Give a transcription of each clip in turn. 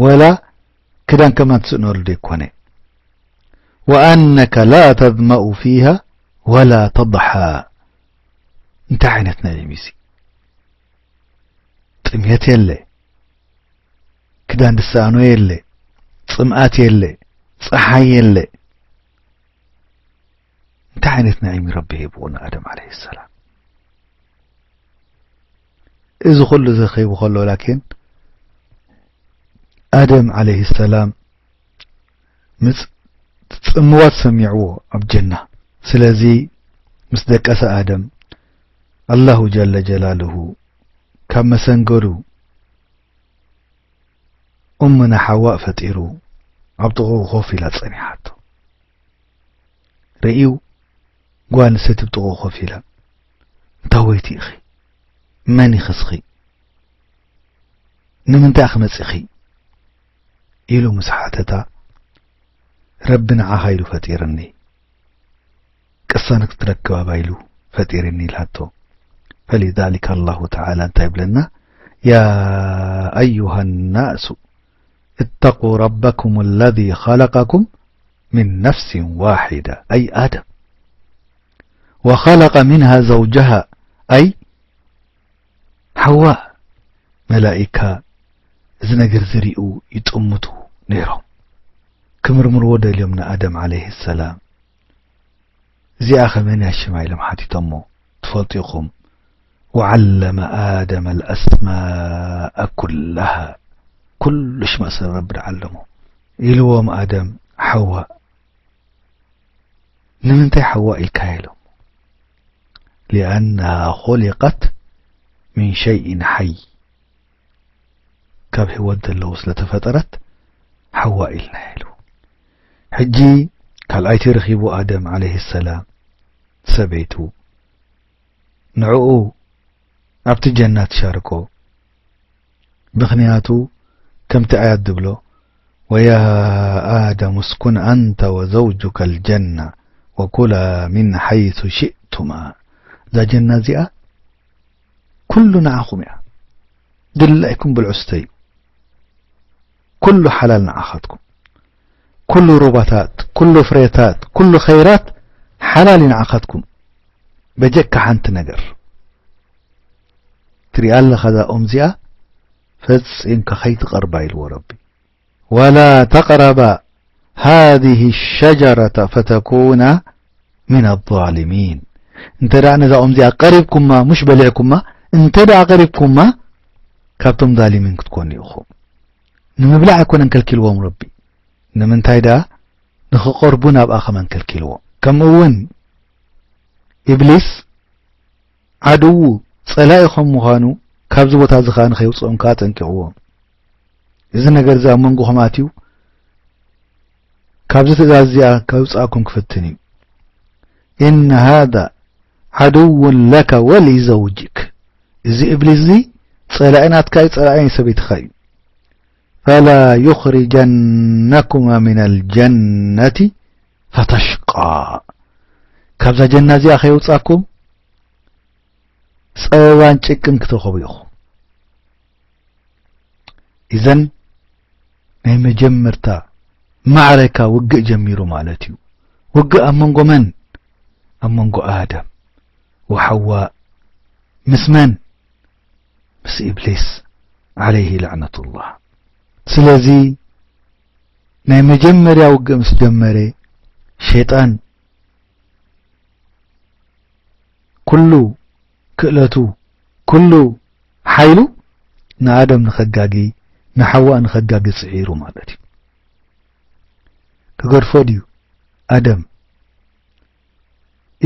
ወላ ክዳን ከማን ትስእነሉ ደይኮነ። وأنك لا تظمأ فيها ولا تضحى። እንታይ ዓይነት ናዒም እዚ? ጥምየት የለ፣ ክዳን ድሰኣኖ የለ፣ ጽምኣት የለ፣ ጸሓይ የለ። እንታይ ዓይነት ናዒም ረቢ ሂብዎ ንኣደም ዓለይሂ ሰላም? እዚ ኩሉ እዚ ኸይቡ ከሎ ላኪን ኣደም ዓለይሂ ሰላም ምጽ-፣ ጽምዋ ተሰሚዕዎ ኣብ ጀና። ስለዚ ምስ ደቀሰ ኣደም ኣላሁ ጀለ ጀላልሁ ካብ መሰንገሉ ኡምና ሓዋእ ፈጢሩ ኣብ ጥቕኡ ኮፍ ኢላ ጸኒሓቶ። ርእዩ ጓል ኣንስተይቲ ኣብ ጥቕኡ ኮፍ ኢላ፣ "እንታወይቲ ኢኺ? መን ኢኺ እስኺ? ንምንታይ ኢኺ መጺኺ?" ኢሉ ምስ ሓተታ፣ "ረቢ ንዓኻ ኢሉ ፈጢርኒ፣ ቅሳነት ክትረክብ ኣባይሉ ፈጢርኒ" ኢላቶ። فلذلك الله تعالى እንታይ ይብለና? يا أيها الناس اتقوا ربكم الذي خلقكم من نفس واحدة، أي آدم، وخلق منها زوجها، أي حواء. መላኢካ እዚ ነገር ዝርእዩ ይጥምቱ ነይሮም። ክምርምርዎ ደልዮም ንኣደም ዓለይሂ ሰላም። "እዚኣ ኸ መን እያ ሽማ?" ኢሎም ሓቲቶሞ። ትፈልጡ ኢኹም። "وعلم آدم الأسماء كلها"፣ ኩሉ ሽማት ስለ ረቢ ደዓለሞ። ኢልዎም ኣደም፣ ሓዋ፣ "ንምንታይ ሓዋ ኢልካያ?" ኢሎም። "لأنها خلقت من شيء حي"፣ ካብ ህይወት ዘለዉ ስለ ተፈጠረት ሓዋ ኢልና ኢሉ። ሕጂ ካልኣይቲ ረኺቡ ኣደም ዓለይሂ ሰላም ሰበይቱ፣ ንዕኡ ኣብቲ ጀና ትሻርኮ። ምኽንያቱ ከምቲ ኣያት ዝብሎ፣ "ويا آدم اسكن أنت وزوجك الجنة وكلا من حيث شئتما". እዛ ጀና እዚኣ ኩሉ ንዓኹም እያ። ድላይኩም ብልዑ ስተዩ። ኩሉ ሓላል ንዓኻትኩም። ኩሉ ሩባታት፣ ኩሉ ፍሬታት፣ ኩሉ ኸይራት ሓላል እዩ ንዓኻትኩም። በጀካ ሓንቲ ነገር። ትሪኣ ኣለኻ እዛ ኦም እዚኣ ፈጺምካ ከይትቐርባ ኢልዎ ረቢ። "ولا تقربا هذه الشجرة فتكونا من الظالمين". እንተ ደኣ ነዛ ኦም እዚኣ ቀሪብኩማ፣ ሙሽ በሊዕኩማ፣ እንተ ደኣ ቀሪብኩማ፣ ካብቶም ዛሊሚን ክትኮኑ ኢኹም። ንምብላዕ ኣይኮነን ከልኪልዎም ረቢ። ንምንታይ ደኣ? ንኽቐርቡ ናብኣ ኸመን ከልኪልዎም። ከምኡ እውን ኢብሊስ ዓድዉ፣ ጸላኢ ከም ምዃኑ፣ ካብዚ ቦታ እዚ ኸኣ ንኸየውጽኦም ከኣ ኣጠንቂቕዎም። እዚ ነገር እዚ ኣብ መንጎኹም ኣትዩ፣ ካብዚ ትእዛዝ እዚኣ ከውጽኣኩም ክፍትን እዩ። "إن هذا عدو لك ولزوجك"፣ እዚ እብሊስ እዚ ጸላኢ ናትካ እዩ፣ ጸላኢ ናይ ሰበይትኻ እዩ። "فلا يخرجنكما من الجنة فتشقى"፣ ካብዛ ጀና እዚኣ ከየውጻኩም ጸበባን ጭቅን ክትረኸቡ ኢኹም። ኢዘን ናይ መጀመርታ ማዕረካ ውግእ ጀሚሩ ማለት እዩ። ውግእ ኣብ መንጎ መን? ኣብ መንጎ ኣደም ወሓዋ። ምስ መን? ምስ ኢብሊስ ዓለይሂ ለዕነቱላህ። ስለዚ ናይ መጀመርያ ውግእ ምስ ጀመረ፣ ሸይጣን ኩሉ ክእለቱ፣ ኩሉ ሓይሉ ንኣደም ንኸጋጊ፣ ንሓዋ ንኸጋጊ ጽዒሩ ማለት እዩ። ክገድፎ ድዩ ኣደም?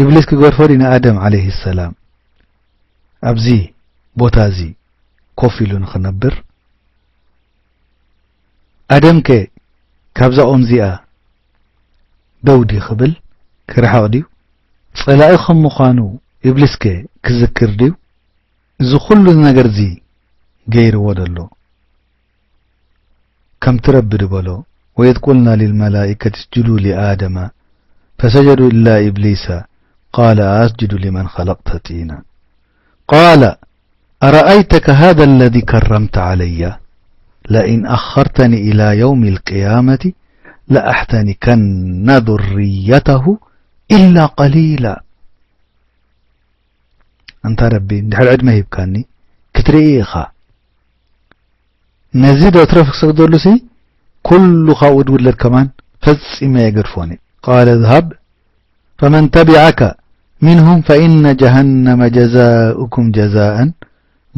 ኢብሊስ ክገድፎ ድዩ ንኣደም ዓለይሂ ሰላም ኣብዚ ቦታ እዚ ኮፍ ኢሉ ንኽነብር? ኣደምከ ካብዛ ኦም እዚኣ ደው ድዩ ክብል? ክርሕቕ ድዩ? ጸላኢ ከም ምዃኑ ኢብሊስከ ክዝክር ድዩ? እዚ ኩሉ ነገር እዚ ገይርዎ ደሎ። ከምቲ ረቢ ድበሎ፣ "وإذ قلنا للملائكة اسجدوا لآدم فسجدوا إلا إبليس قال أأسجد لمن خلقت طينا قال أرأيتك هذا الذي كرمت علي لئن أخرتني إلى يوم القيامة لأحتنكن ذريته إلا قليلا. ኣንታ ረቢ፣ እንድሕር ዕድመ ሂብካኒ ክትርኢ ኢኻ። ነዚ ዶ ትረፍ ክሰግደሉሲ፣ ኩሉ ካብኡ ዝውለድ ከማን ፈጺመ የገድፎን እየ። قال اذهب فمن تبعك منهم فإن جهنم جزاؤكم جزاء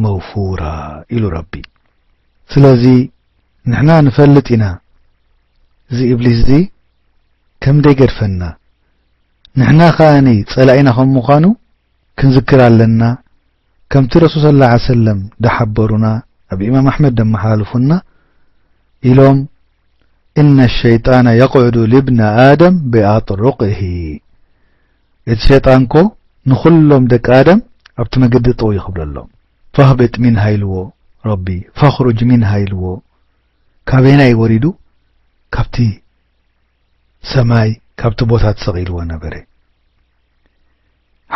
موفورا ኢሉ ረቢ። ስለዚ ንሕና ንፈልጥ ኢና፣ እዚ ኢብሊስ እዚ ከም ደይገድፈና፣ ንሕና ከኣ ጸላኢና ከም ምዃኑ ክንዝክር ኣለና። ከምቲ ረሱል ሰለላሁ ዐለይሂ ወሰለም ዝሓበሩና፣ ኣብ ኢማም ኣሕመድ ዘመሓላልፉና ኢሎም፣ إن الشيطان يقعد لابن آدم بأطرقه። እቲ ሸይጣን እኮ ንኹሎም ደቂ ኣደም ኣብቲ መገዲ ጠው ይኽብለሎም። فاهبط منها ኢልዎ ረቢ፣ فاخرج منها ኢልዎ። ካበየናይ ወሪዱ? ካብቲ ሰማይ፣ ካብቲ ቦታ ተሰቒልዎ ነበረ።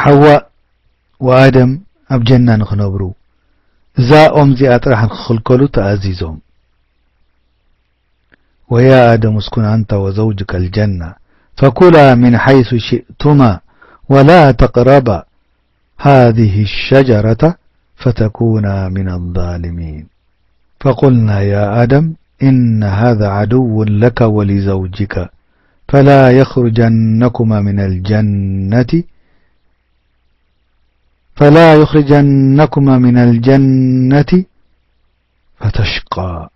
ሓዋ ወኣደም ኣብ ጀና ንኽነብሩ፣ እዛ ኦም እዚኣ ጥራሕ ንኽኽልከሉ ተኣዚዞም። ويا آدم اسكن أنت وزوجك الجنة فكلا من حيث شئتما ولا تقربا هذه الشجرة فتكونا من الظالمين. فقلنا يا آدم إن هذا عدو لك ولزوجك فلا يخرجنكما من الجنة، فلا يخرجنكما من الجنة فتشقى.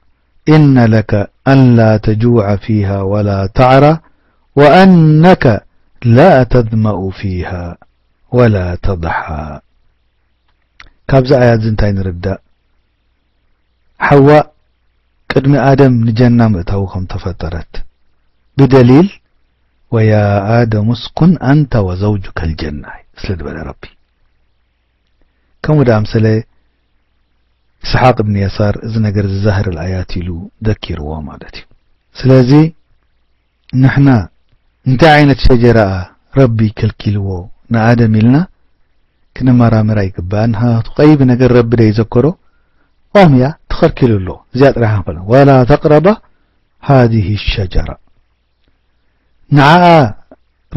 إن لك ألا تجوع فيها ولا تعرى وأنك لا تظمأ فيها ولا تضحى. ካብዚ ኣያት እዚ እንታይ ንርዳእ? ሓዋ ቅድሚ ኣደም ንጀና ምእታዉ ከም ተፈጠረት ብደሊል ويا آدم اسكن أنت وزوجك الجنة ስለ ዝበለ ረቢ። ከምኡ ደኣ ምሰለ ኢስሓቅ እብን የሳር እዚ ነገር እዚ ዛህር ኣያት ኢሉ ዘኪርዎ ማለት እዩ። ስለዚ ንሕና እንታይ ዓይነት ሸጀራኣ ረቢ ከልኪልዎ ንኣደም ኢልና ክንመራመር ኣይግባእን። ሃቱ ቀይቢ ነገር ረቢ ደይ ዘከሮ ኦም እያ ተኸልኪሉ ኣሎ። እዚኣ ጥራሕ ንኽእል። ولا تقربا هذه الشجرة ንዓኣ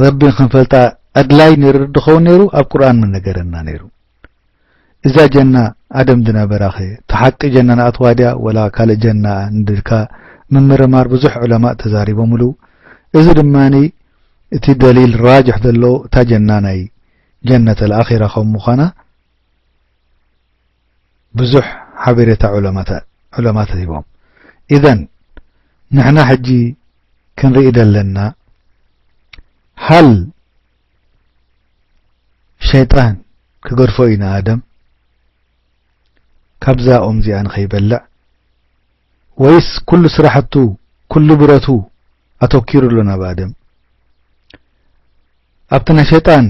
ረቢ ክንፈልጣ ኣድላይ ነይሩ ድኸውን ነይሩ ኣብ ቁርኣን ምነገረና ነይሩ። እዛ ጀና ኣደም ዝነበራኸ ተሓቂ ጀና ንኣትዋ ድያ ወላ ካልእ ጀና እንድልካ ምምርማር ብዙሕ ዑለማእ ተዛሪቦምሉ። እዚ ድማ እቲ ደሊል ራጅሕ ዘሎ እታ ጀና ናይ ጀነት ኣልኣኺራ ከም ምዃና ብዙሕ ሓበሬታ ዑለማታ- ዑለማታት ሂቦም። ኢዘን ንሕና ሕጂ ክንርኢ ዘለና ሃል ሸይጣን ክገድፎ እዩ ንኣደም ካብዛ ኦም እዚኣ ንኸይበልዕ ወይስ ኩሉ ስራሕቱ ኩሉ ብረቱ ኣተኪሩ ኣሎ ናብ ኣደም? ኣብቲ ናይ ሸይጣን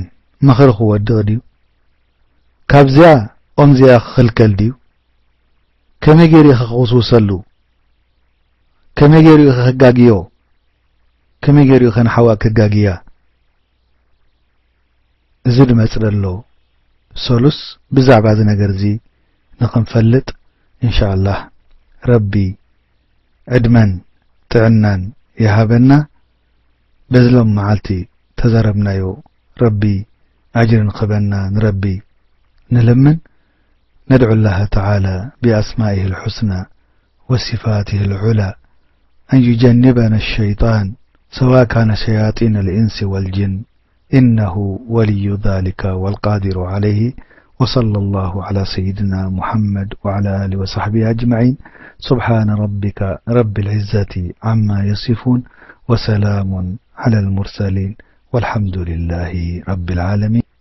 ምኽሪ ክወድቕ ድዩ? ካብዚኣ ኦም እዚኣ ክኽልከል ድዩ? ከመይ ገይሩ ኢኸ ክውስውሰሉ? ከመይ ገይሩ ኢኸ ከጋግዮ? ከመይ ገይሩ ኢኸ ንሓዋ ከጋግያ? እዚ ድመጽእ ዘሎ ሰሉስ ብዛዕባ እዚ ነገር እዚ ንኽንፈልጥ እንሻኣላህ ረቢ ዕድመን ጥዕናን ይሃበና። በዚ ሎም መዓልቲ ተዛረብናዮ ረቢ ኣጅሪ ንኽበና ንረቢ ንልምን። ندعو الله تعالى بأسمائه الحسنى وصفاته العلى أن يجنبنا الشيطان سواء كان شياطين الإنس والجن إنه ولي ذلك والقادر عليه. وصلى الله على سيدنا محمد وعلى آله وصحبه أجمعين. سبحان ربك رب العزة عما يصفون وسلام على المرسلين والحمد لله رب العالمين.